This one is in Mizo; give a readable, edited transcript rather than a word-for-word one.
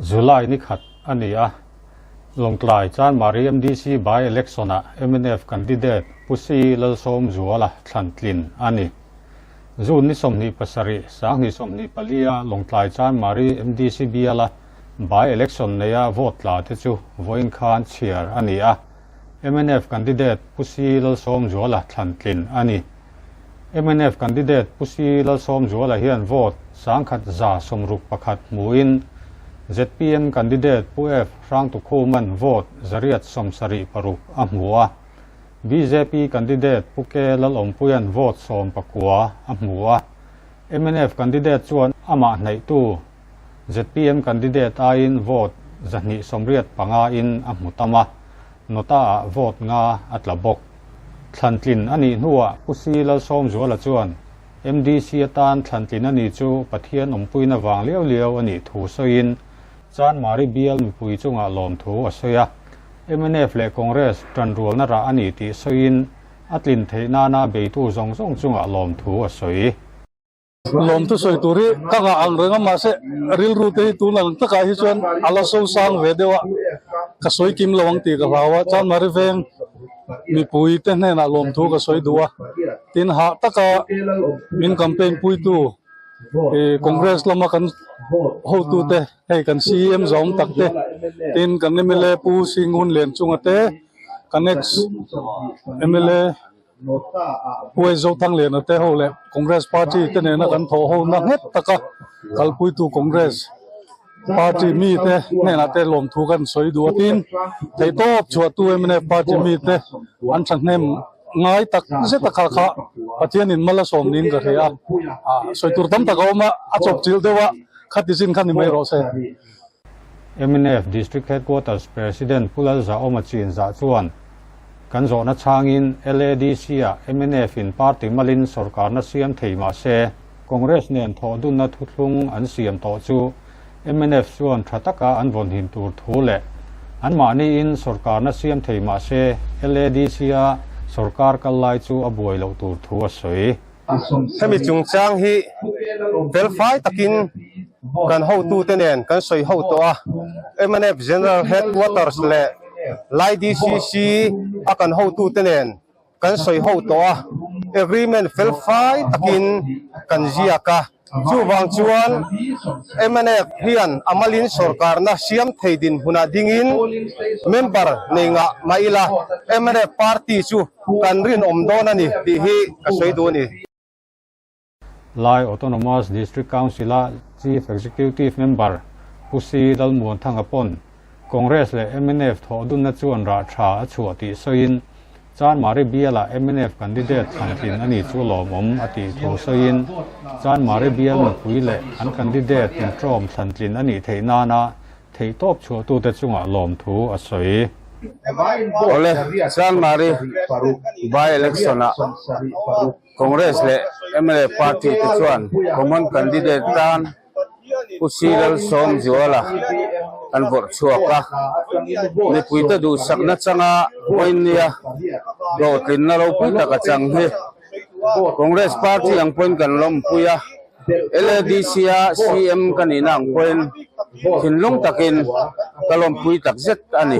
July ni khat a ni a, Lawngtlai Chanmari MDC by-election-ah mnf candidate Pu Si Lalsawmzuala thlan tlin a ni. June ni 27, 2024-a Lawngtlai Chanmari MDC biala by-election neia vote tla te chu vawiin khan chhiar a ni a, mnf candidate Pu Si Lalsawmzuala thlan tlin a ni. Mnf candidate Pu Si Lalsawmzuala hian vote 1161 hmuin zpm candidate Pu F Hrangtukhuman vote 876 a hmu a. Bjp candidate Pu K Lalawmpuia'n vote 19 a hmu a. Mnf candidate chuan amah hnaihtu zpm candidate aiin vote 285 in a hmu tam a, Nota-ah vote nga a tla bawk. Thlantlin a nih hnuah Pu Si Lalsawmzuala chuan MDC atan thlantlin a ni chu Pathian awmpuina vang liau liau a nih thu sawiin Chanmari bial mipui chungah lawmthu a sawi a. Mnf leh Congress tanrualna rah a ni tih sawiin a tlin theih nana beitu zawng zawng chungah lawmthu a sawi. Lawmthu sawi tur hi ka ngah ang reng a, mahse rilru te hi tun ang takah hi chuan a la so sang ve deuh a, ka sawi kim lo ang tih ka hlau a, Chanmari veng mipui te hnenah lawmthu ka sawi duh a, tin hah taka min campaign puitu Congress lama kan hotute hei kan CM zawm tak te, tin kan mla Pu Singhun Lianchunga te, kan ex mla Pu Zothangliana te ho leh Congress party te nena kan thawh ho na nghet taka kalpuitu Congress party mi te hnenah te lawmthu kan sawi duh a tin theihtawp chhuahtu mnf party mi te an thahnem ngai tak zet a kha kha Pathianin mal a sawm niin ka hria a, sawi tur tam tak a awm a, a chawpchilh deuh a, khati zin kha ni mai rawh se. Mnf District Headquarters President Pu Lalzahawma Chinzah chuan, Kan zawhna chhangin LADC-ah MNF-in party malin sorkarna siam thei mah se, Congress nen thawhdunna thuthlung an siam tawh chu mnf chuan tha taka an vawnhim tur thu leh anmahniin sorkarna siam thei mah se LADC-a sorkar kal lai chu a buai loh tur thu a sawi. Hemi chungchang hi felfai takin kan hotute nen kan sawi ho tawh a, mnf General Headquarters leh Lai DCC a kan hotute nen kan sawi ho tawh a, agreement felfai takin kan ziak a. Chuvang chuan mnf hian a malin sorkarna siam thei dinhmunah dingin member nei ngah mah ila mnf party chu kan rinawm dawn a ni tih hi ka sawi duh a ni. Lai Autonomous District Council-a Chief Executive Member Pu Si Lalmuanthanga pawn Congress leh mnf thawhdunna chuan rah tha a chhuah tih sawiin Chanmari bialah mnf candidate thlantlin a ni chu lawmawm a tih thu sawiin Chanmari bial mipui leh an candidate inṭawm thlantlin a nih theih nana theihtawp chhuahtute chungah lawmthu a sawi. Awle, Chanmari by-election-ah Congress leh mnf party te chuan common candidate tan Pu Silalsawmzuala an vawrh chhuak a, mipuite duhsakna changa vawinia hlawhtlinna ropui tak a chang hi Congress party ang pawhin kan lawmpui a, LADC-a CM ka nihna ang pawhin thinlung takin ka lawmpui takzet a ni.